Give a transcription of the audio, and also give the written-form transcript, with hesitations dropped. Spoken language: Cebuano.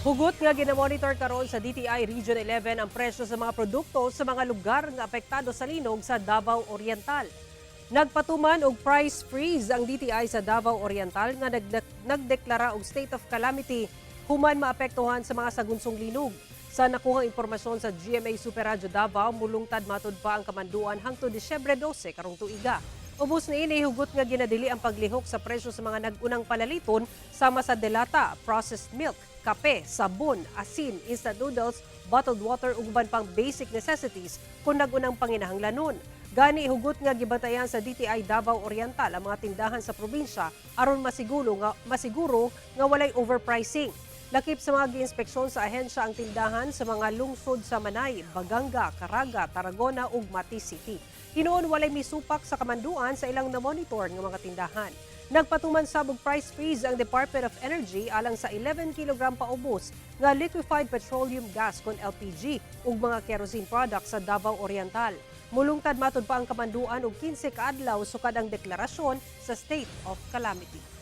Hugot nga ginamonitor karon sa DTI Region 11 ang presyo sa mga produkto sa mga lugar nga apektado sa linog sa Davao Oriental. Nagpatuman og price freeze ang DTI sa Davao Oriental nga nagdeklara og state of calamity human maapektuhan sa mga sagunsong linog. Sa nakuhang impormasyon sa GMA Super Radyo Davao, mulungtad matud pa ang kamanduan hangtod Disyembre 12 karong tuiga. Ubos niini, hugot nga ginadili ang paglihok sa presyo sa mga nag-unang palaliton sama sa delata, processed milk, kape, sabon, asin, instant noodles, bottled water ug uban pang basic necessities kung nag-unang panginahanglanon. Gani hugot nga gibantayan sa DTI Davao Oriental ang mga tindahan sa probinsya aron masiguro nga walay overpricing. Lakip sa mga giinspeksyon sa ahensya ang tindahan sa mga lungsod sa Manay, Baganga, Caraga, Tarragona ug Mati City. Hinuon walay misupak sa kamanduan sa ilang na-monitor nga mga tindahan. Nagpatuman sab og price freeze ang Department of Energy alang sa 11 kilogram paubos nga liquefied petroleum gas kon LPG ug mga kerosene products sa Davao Oriental. Mulungtad matud pa ang kamanduan og 15 ka adlaw sukad ang deklarasyon sa state of calamity.